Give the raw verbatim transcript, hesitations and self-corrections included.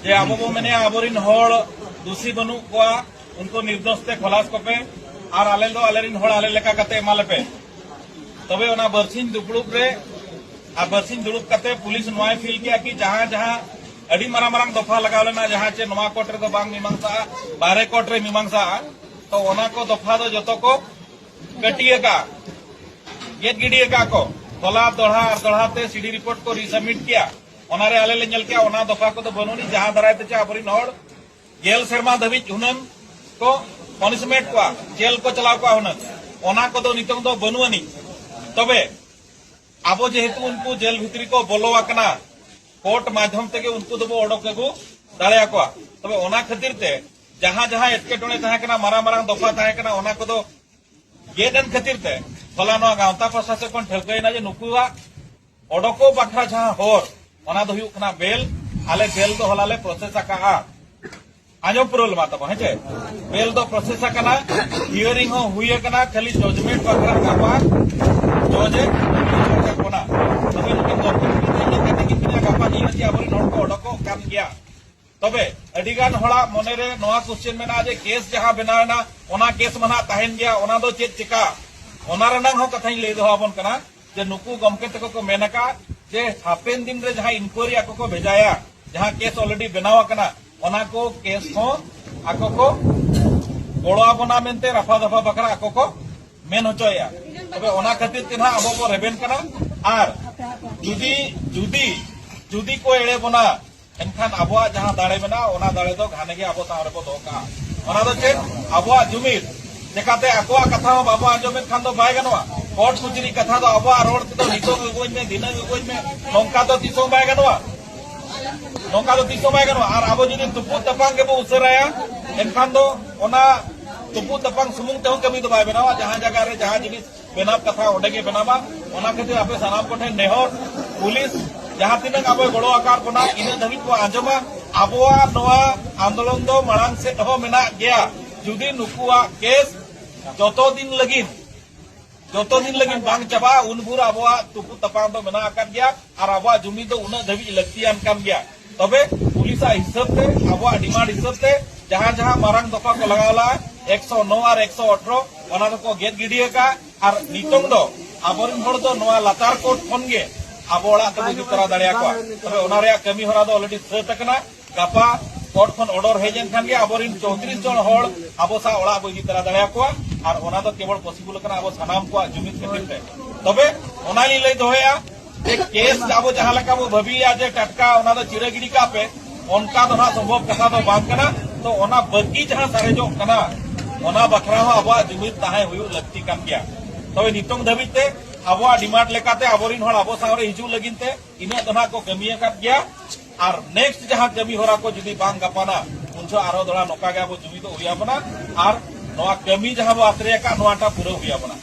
ᱡᱮ ᱟᱵᱚ ᱵᱚ ᱢᱮᱱᱮᱜᱼᱟ, ᱟᱵᱚᱨᱤᱱ ᱦᱚᱲ ᱫᱩᱥᱤ ᱵᱟᱹᱱᱩᱜ ᱠᱚᱣᱟ, ᱩᱱᱠᱩ ᱱᱤᱨᱫᱳᱥ ᱛᱮ ᱠᱷᱚᱞᱟᱥ ᱠᱚᱯᱮ, ᱟᱨ ᱟᱞᱮ ᱫᱚ ᱟᱞᱮᱨᱤᱱ ᱦᱚᱲ ᱟᱞᱮ ᱞᱮᱠᱟ ᱠᱟᱛᱮ ᱮᱢᱟ ᱞᱮᱯᱮ᱾ ᱛᱚᱵᱮ ᱚᱱᱟ ᱵᱟᱨᱥᱤᱧ ᱫᱩᱯᱲᱩᱵ ᱨᱮ, ᱟᱨ ᱵᱟᱨᱥᱤᱧ ᱫᱩᱲᱩᱵ ᱠᱟᱛᱮ ᱯᱩᱞᱤᱥ ᱱᱚᱣᱟᱭ ᱯᱷᱤᱞ ᱠᱮᱜᱼᱟ ᱠᱤ ᱡᱟᱦᱟᱸ ᱡᱟᱦᱟᱸ ᱟᱹᱰᱤ ᱢᱟᱨᱟᱝ ᱢᱟᱨᱟᱝ ᱫᱚᱯᱷᱟ ᱞᱟᱜᱟᱣ ᱞᱮᱱᱟ, ᱡᱟᱦᱟᱸ ᱪᱮ ᱱᱚᱣᱟ ᱠᱳᱨᱴ ᱨᱮᱫᱚ ᱵᱟᱝ ᱢᱤᱢᱟᱝᱥᱟᱜᱼᱟ, ᱵᱟᱦᱨᱮ ᱠᱳᱨᱴ ᱨᱮ ᱢᱤᱢᱟᱝᱥᱟᱜᱼᱟ, ᱛᱚ ᱚᱱᱟ ᱠᱚ ᱫᱚᱯᱷᱟ ᱫᱚ ᱡᱚᱛᱚ ᱠᱚ ᱠᱟᱹᱴᱤ ᱟᱠᱟᱜᱼᱟ, ᱜᱮᱫ ᱜᱤᱰᱤ ᱟᱠᱟᱜᱼᱟ ᱠᱚ᱾ ᱦᱚᱞᱟ ᱫᱚᱦᱲᱟ ᱟᱨ ᱫᱚᱦᱲᱟ ᱛᱮ ᱥᱤᱰᱤ ᱨᱤᱯᱳᱨᱴ ᱠᱚ ᱨᱤᱥᱟᱵᱢᱤᱴ ᱠᱮᱜᱼᱟ, ᱚᱱᱟᱨᱮ ᱟᱞᱮ ᱞᱮ ᱧᱮᱞ ᱠᱮᱜᱼᱟ ᱚᱱᱟ ᱫᱚᱯᱷᱟ ᱠᱚᱫᱚ ᱵᱟᱹᱱᱩᱜ ᱟᱹᱱᱤᱡ, ᱡᱟᱦᱟᱸ ᱫᱟᱨᱟᱭ ᱛᱮ ᱪᱮ ᱟᱵᱚᱨᱤᱱ ᱦᱚᱲ ᱜᱮᱞ ᱥᱮᱨᱢᱟ ᱫᱷᱟᱹᱵᱤᱡ ᱦᱩᱱᱟᱹᱝ ᱠᱚ ᱯᱚᱱᱤᱥᱢᱮᱱᱴ ᱠᱚᱣᱟ, ᱡᱮᱞ ᱠᱚ ᱪᱟᱞᱟᱣ ᱠᱚᱣᱟ ᱦᱩᱱᱟᱹᱝ, ᱚᱱᱟ ᱠᱚᱫᱚ ᱱᱤᱛᱚᱝ ᱫᱚ ᱵᱟᱹᱱᱩᱜ ᱟᱹᱱᱤᱡ᱾ ᱛᱚᱵᱮ ᱟᱵᱚ ᱡᱮᱦᱮᱛᱩ ᱩᱱᱠᱩ ᱡᱮᱞ ᱵᱷᱤᱛᱨᱤ ᱠᱚ ᱵᱚᱞᱚ ᱟᱠᱟᱱᱟ, ᱠᱳᱨᱴ ᱢᱟᱫᱽᱫᱷᱚᱢ ᱛᱮᱜᱮ ᱩᱱᱠᱩ ᱫᱚᱵᱚ ᱚᱰᱚᱠ ᱟᱹᱜᱩ ᱫᱟᱲᱮᱭᱟᱠᱚᱣᱟ᱾ ᱛᱚᱵᱮ ᱚᱱᱟ ᱠᱷᱟᱹᱛᱤᱨ ᱛᱮ ᱡᱟᱦᱟᱸ ᱡᱟᱦᱟᱸ ᱮᱴᱠᱮᱴᱚᱬᱮ ᱛᱟᱦᱮᱸ ᱠᱟᱱᱟ, ᱢᱟᱨᱟᱝ ᱢᱟᱨᱟᱝ ᱫᱚᱯᱷᱟ ᱛᱟᱦᱮᱸ ᱠᱟᱱᱟ, ᱚᱱᱟ ᱠᱚᱫᱚ ᱜᱮᱫ ᱮᱱ ᱠᱷᱟᱹᱛᱤᱨ ᱛᱮ ᱦᱚᱞᱟ ᱱᱚᱣᱟ ᱜᱟᱶᱛᱟ ᱯᱟᱦᱴᱟ ᱥᱮᱫ ᱠᱷᱚᱱ ᱴᱷᱟᱹᱣᱠᱟᱹᱭᱮᱱᱟ ᱡᱮ ᱱᱩᱠᱩᱣᱟᱜ ᱚᱰᱚᱠᱚᱜ ᱵᱟᱠᱷᱨᱟ ᱡᱟᱦᱟᱸ ᱦᱚᱨ, ᱚᱱᱟ ᱫᱚ ᱦᱩᱭᱩᱜ ᱠᱟᱱᱟ ᱵᱮᱞ᱾ ᱟᱞᱮ ᱵᱮᱞ ᱫᱚ ᱦᱚᱞᱟ ᱞᱮ ᱯᱨᱚᱥᱮᱥ ᱟᱠᱟᱜᱼᱟ᱾ ᱟᱸᱡᱚᱢ ᱯᱩᱨᱟᱹᱣ ᱞᱮᱢᱟ ᱛᱟᱵᱚ, ᱦᱮᱸ ᱪᱮ? ᱵᱮᱞ ᱫᱚ ᱯᱨᱚᱥᱮᱥ ᱟᱠᱟᱱᱟ, ᱦᱤᱭᱟᱨᱤᱝ ᱦᱚᱸ ᱦᱩᱭ ᱟᱠᱟᱱᱟ, ᱠᱷᱟᱹᱞᱤ ᱡᱟᱡᱽᱢᱮᱱᱴ ᱵᱟᱠᱷᱨᱟ ᱜᱟᱯᱟ ᱡᱚᱡᱽ ᱮ ᱦᱚᱪᱚᱭᱮᱫ ᱵᱚᱱᱟ᱾ ᱛᱚᱵᱮ ᱱᱩᱠᱤᱱ ᱫᱚᱨᱠᱟᱨ ᱠᱟᱛᱮ ᱤᱧ ᱠᱟᱛᱮ ᱜᱤᱧ ᱢᱮᱱᱟ, ᱜᱟᱯᱟ ᱧᱮᱞ ᱪᱮ ᱟᱵᱚᱨᱮᱱ ᱦᱚᱲ ᱠᱚ ᱚᱰᱚᱠᱚᱜ ᱠᱟᱱ ᱜᱮᱭᱟ᱾ ᱛᱚᱵᱮ ᱟᱹᱰᱤ ᱜᱟᱱ ᱦᱚᱲᱟᱜ ᱢᱚᱱᱮ ᱨᱮ ᱱᱚᱣᱟ ᱠᱚᱥᱪᱮᱱ ᱢᱮᱱᱟᱜᱼᱟ ᱡᱮ ᱠᱮᱥ ᱡᱟᱦᱟᱸ ᱵᱮᱱᱟᱣ ᱮᱱᱟ, ᱚᱱᱟ ᱠᱮᱥ ᱢᱟ ᱱᱟᱦᱟᱜ ᱛᱟᱦᱮᱱ ᱜᱮᱭᱟ, ᱚᱱᱟ ᱫᱚ ᱪᱮᱫ ᱪᱮᱠᱟ, ᱚᱱᱟ ᱨᱮᱱᱟᱜ ᱦᱚᱸ ᱠᱟᱛᱷᱟᱧ ᱞᱟᱹᱭ ᱫᱚᱦᱚ ᱟᱵᱚᱱ ᱠᱟᱱᱟ ᱡᱮ ᱱᱩᱠᱩ ᱜᱚᱢᱠᱮ ᱛᱟᱠᱚ ᱠᱚ ᱢᱮᱱ ᱟᱠᱟᱫ ᱡᱮ ᱦᱟᱯᱮᱱ ᱫᱤᱱ ᱨᱮ ᱡᱟᱦᱟᱸ ᱤᱱᱠᱣᱟᱭᱨᱤ ᱟᱠᱚ ᱠᱚ ᱵᱷᱮᱡᱟᱭᱟ, ᱡᱟᱦᱟᱸ ᱠᱮᱥ ᱚᱞᱨᱮᱰᱤ ᱵᱮᱱᱟᱣ ᱟᱠᱟᱱᱟ, ᱚᱱᱟ ᱠᱚ ᱠᱮᱥ ᱦᱚᱸ ᱟᱠᱚ ᱠᱚ ᱜᱚᱲᱚ ᱟᱵᱚᱱᱟ ᱢᱮᱱᱛᱮ ᱨᱟᱯᱷᱟ ᱫᱟᱯᱷᱟ ᱵᱟᱠᱷᱨᱟ ᱟᱠᱚ ᱠᱚ ᱢᱮᱱ ᱦᱚᱪᱚᱭᱮᱫᱼᱟ᱾ ᱛᱚᱵᱮ ᱚᱱᱟ ᱠᱷᱟᱹᱛᱤᱨ ᱛᱮ ᱱᱟᱦᱟᱜ ᱟᱵᱚ ᱵᱚ ᱨᱮᱵᱮᱱ ᱠᱟᱱᱟ᱾ ᱟᱨ ᱡᱩᱫᱤ ᱡᱩᱫᱤ ᱡᱩᱫᱤ ᱠᱚ ᱮᱲᱮ ᱵᱚᱱᱟ, ᱮᱱᱠᱷᱟᱱ ᱟᱵᱚᱣᱟᱜ ᱡᱟᱦᱟᱸ ᱫᱟᱲᱮ ᱢᱮᱱᱟᱜᱼᱟ, ᱚᱱᱟ ᱫᱟᱲᱮ ᱫᱚ ᱜᱷᱟᱱᱮ ᱜᱮ ᱟᱵᱚ ᱥᱟᱶ ᱨᱮᱵᱚ ᱫᱚᱦᱚ ᱠᱟᱜᱼᱟ᱾ ᱚᱱᱟ ᱫᱚ ᱪᱮᱫ? ᱟᱵᱚᱣᱟᱜ ᱡᱩᱢᱤᱫ᱾ ᱪᱮᱠᱟᱛᱮ ᱟᱠᱚᱣᱟᱜ ᱠᱟᱛᱷᱟ ᱦᱚᱸ ᱵᱟᱵᱚ ᱟᱸᱡᱚᱢᱮᱫ ᱠᱷᱟᱱ ᱫᱚ ᱵᱟᱭ ᱜᱟᱱᱚᱜᱼᱟ᱾ ᱠᱳᱨᱴ ᱠᱚᱪᱟᱹᱨᱤ ᱠᱟᱛᱷᱟ ᱫᱚ ᱟᱵᱚᱣᱟᱜ ᱨᱚᱲ ᱛᱮᱫᱚ ᱱᱤᱛᱚᱜ ᱟᱹᱜᱩᱟᱹᱧ ᱢᱮ, ᱫᱷᱤᱱᱟᱹᱝ ᱟᱹᱜᱩᱟᱹᱧ ᱢᱮ, ᱱᱚᱝᱠᱟ ᱫᱚ ᱛᱤᱥ ᱦᱚᱸ ᱵᱟᱭ ᱜᱟᱱᱚᱜᱼᱟ᱾ ᱱᱚᱝᱠᱟ ᱫᱚ ᱛᱤᱥ ᱦᱚᱸ ᱵᱟᱭ ᱜᱟᱱᱚᱜᱼᱟ᱾ ᱟᱨ ᱟᱵᱚ ᱡᱩᱫᱤ ᱛᱩᱯᱩᱫ ᱛᱟᱯᱟᱢ ᱜᱮᱵᱚ ᱩᱥᱟᱹᱨᱟᱭᱟ, ᱮᱱᱠᱷᱟᱱ ᱫᱚ ᱚᱱᱟ ᱛᱩᱯᱩᱫ ᱛᱟᱯᱟᱢ ᱥᱩᱢᱩᱝ ᱛᱮᱦᱚᱸ ᱠᱟᱹᱢᱤ ᱫᱚ ᱵᱟᱭ ᱵᱮᱱᱟᱣᱟ᱾ ᱡᱟᱦᱟᱸ ᱡᱟᱭᱜᱟ ᱨᱮ ᱡᱟᱦᱟᱸ ᱡᱤᱱᱤᱥ ᱵᱮᱱᱟᱣ ᱠᱟᱛᱷᱟ ᱚᱸᱰᱮ ᱜᱮ ᱵᱮᱱᱟᱣᱟ᱾ ᱚᱱᱟ ᱠᱷᱟᱹᱛᱤᱨ ᱟᱯᱮ ᱥᱟᱱᱟᱢ ᱠᱚᱴᱷᱮᱱ ᱱᱮᱦᱚᱨ, ᱯᱩᱞᱤᱥ ᱡᱟᱦᱟᱸ ᱛᱤᱱᱟᱹᱜ ᱟᱵᱚᱭ ᱜᱚᱲᱚ ᱟᱠᱟᱫ ᱵᱚᱱᱟ, ᱤᱱᱟᱹᱜ ᱫᱷᱟᱹᱵᱤᱡ ᱠᱚ ᱟᱸᱡᱚᱢᱟ᱾ ᱟᱵᱚᱣᱟᱜ ᱱᱚᱣᱟ ᱟᱱᱫᱳᱞᱚᱱ ᱫᱚ ᱢᱟᱲᱟᱝ ᱥᱮᱫ ᱦᱚᱸ ᱢᱮᱱᱟᱜ ᱜᱮᱭᱟ᱾ ᱡᱩᱫᱤ ᱱᱩᱠᱩᱣᱟᱜ ᱠᱮᱥ ᱡᱚᱛᱚ ᱫᱤᱱ ᱞᱟᱹᱜᱤᱫ, ᱡᱚᱛᱚ ᱫᱤᱱ ᱞᱟᱹᱜᱤᱫ ᱵᱟᱝ ᱪᱟᱵᱟᱜᱼᱟ, ᱩᱱ ᱵᱷᱳᱨ ᱟᱵᱚᱣᱟᱜ ᱛᱩᱯᱩᱫ ᱛᱟᱯᱟᱢ ᱫᱚ ᱢᱮᱱᱟᱜ ᱟᱠᱟᱫ ᱜᱮᱭᱟ᱾ ᱟᱨ ᱟᱵᱚᱣᱟᱜ ᱡᱩᱢᱤ ᱫᱚ ᱩᱱᱟᱹᱜ ᱫᱷᱟᱹᱵᱤᱡ ᱞᱟᱹᱠᱛᱤᱭᱟᱱ ᱠᱟᱱ ᱜᱮᱭᱟ᱾ ᱛᱚᱵᱮ ᱯᱩᱞᱤᱥᱟᱜ ᱦᱤᱥᱟᱹᱵ ᱛᱮ, ᱟᱵᱚᱣᱟᱜ ᱰᱤᱢᱟᱱᱰ ᱦᱤᱥᱟᱹᱵ ᱛᱮ, ᱡᱟᱦᱟᱸ ᱡᱟᱦᱟᱸ ᱢᱟᱨᱟᱝ ᱫᱚᱯᱷᱟ ᱠᱚ ᱞᱟᱜᱟᱣ ᱞᱟᱜᱼᱟ, ᱮᱠᱥᱚ ᱱᱚ ᱟᱨ ᱮᱠᱥᱚ ᱟᱴᱷᱨᱚ, ᱚᱱᱟ ᱫᱚᱠᱚ ᱜᱮᱫ ᱜᱤᱰᱤ ᱟᱠᱟᱫᱼᱟ᱾ ᱟᱨ ᱱᱤᱛᱚᱝ ᱫᱚ ᱟᱵᱚᱨᱮᱱ ᱦᱚᱲ ᱫᱚ ᱱᱚᱣᱟ ᱞᱟᱛᱟᱨ ᱠᱳᱨᱴ ᱠᱷᱚᱱ ᱜᱮ ᱟᱵᱚ ᱚᱲᱟᱜ ᱛᱮᱵᱚ ᱤᱫᱤ ᱛᱚᱨᱟ ᱫᱟᱲᱮᱭᱟᱠᱚᱣᱟ᱾ ᱛᱚᱵᱮ ᱚᱱᱟ ᱨᱮᱭᱟᱜ ᱠᱟᱹᱢᱤ ᱦᱚᱨᱟ ᱫᱚ already ᱥᱟᱹᱛ ᱟᱠᱟᱱᱟ᱾ ᱜᱟᱯᱟ ᱠᱳᱨᱴ ᱠᱷᱚᱱ ᱚᱰᱟᱨ ᱦᱮᱡ ᱮᱱ ᱠᱷᱟᱱ ᱜᱮ ᱟᱵᱚᱨᱮᱱ ᱪᱳᱭᱛᱨᱤᱥ ᱡᱚᱱ ᱦᱚᱲ ᱟᱵᱚ ᱥᱟᱶ ᱚᱲᱟᱜ ᱵᱚ ᱤᱫᱤ ᱛᱚᱨᱟ ᱫᱟᱲᱮᱭᱟᱠᱚᱣᱟ᱾ ᱟᱨ ᱚᱱᱟ ᱫᱚ ᱠᱮᱵᱚᱞ ᱯᱚᱥᱤᱵᱚᱞ ᱠᱟᱱᱟ ᱟᱵᱚ ᱥᱟᱱᱟᱢ ᱠᱚᱣᱟᱜ ᱡᱩᱢᱤᱫ ᱠᱷᱟᱹᱛᱤᱨ ᱛᱮ᱾ ᱛᱚᱵᱮ ᱚᱱᱟ ᱞᱤᱧ ᱞᱟᱹᱭ ᱫᱚᱦᱚᱭᱟ, ᱡᱮ ᱠᱮᱥ ᱟᱵᱚ ᱡᱟᱦᱟᱸ ᱞᱮᱠᱟ ᱵᱚ ᱵᱷᱟᱹᱵᱤᱭᱟ ᱡᱮ ᱴᱟᱴᱠᱟ ᱚᱱᱟ ᱫᱚ ᱪᱤᱨᱟᱹ ᱜᱤᱰᱤ ᱠᱟᱜ ᱯᱮ, ᱚᱱᱠᱟ ᱫᱚ ᱱᱟᱦᱟᱜ ᱥᱚᱢᱵᱷᱚᱵ ᱠᱟᱛᱷᱟ ᱫᱚ ᱵᱟᱝ ᱠᱟᱱᱟ᱾ ᱛᱚ ᱚᱱᱟ ᱵᱟᱹᱠᱤ ᱡᱟᱦᱟᱸ ᱥᱟᱨᱮᱡᱚᱜ ᱠᱟᱱᱟ, ᱚᱱᱟ ᱵᱟᱠᱷᱨᱟ ᱦᱚᱸ ᱟᱵᱚᱣᱟᱜ ᱡᱩᱢᱤᱫ ᱛᱟᱦᱮᱸ ᱦᱩᱭᱩᱜ ᱞᱟᱹᱠᱛᱤ ᱠᱟᱱ ᱜᱮᱭᱟ᱾ ᱛᱚᱵᱮ ᱱᱤᱛᱚᱝ ᱫᱷᱟᱹᱵᱤᱡ ᱛᱮ ᱟᱵᱚᱣᱟᱜ ᱰᱤᱢᱟᱱᱰ ᱞᱮᱠᱟᱛᱮ ᱟᱵᱚᱨᱤᱱ ᱦᱚᱲ ᱟᱵᱚ ᱥᱟᱶᱨᱮ ᱦᱤᱡᱩᱜ ᱞᱟᱹᱜᱤᱫ ᱛᱮ ᱤᱱᱟᱹᱜ ᱫᱚ ᱱᱟᱦᱟᱜ ᱠᱚ ᱠᱟᱹᱢᱤ ᱟᱠᱟᱫ ᱜᱮᱭᱟ᱾ ᱟᱨ ᱱᱮᱠᱥᱴ ᱡᱟᱦᱟᱸ ᱠᱟᱹᱢᱤ ᱦᱚᱨᱟ ᱠᱚ ᱡᱩᱫᱤ ᱵᱟᱝ ᱜᱟᱯᱟᱱᱟ, ᱩᱱ ᱡᱚᱦᱚᱜ ᱟᱨᱦᱚᱸ ᱫᱚᱲᱦᱟ ᱱᱚᱝᱠᱟ ᱜᱮ ᱟᱵᱚ ᱡᱩᱢᱤᱫᱚᱜ ᱦᱩᱭ ᱟᱵᱚᱱᱟ ᱟᱨ ᱱᱚᱣᱟ ᱠᱟᱹᱢᱤ ᱡᱟᱦᱟᱸ ᱵᱚ ᱟᱛᱨᱮ ᱟᱠᱟᱫ, ᱱᱚᱣᱟᱴᱟᱜ ᱯᱩᱨᱟᱹᱣ ᱦᱩᱭ ᱟᱵᱚᱱᱟ᱾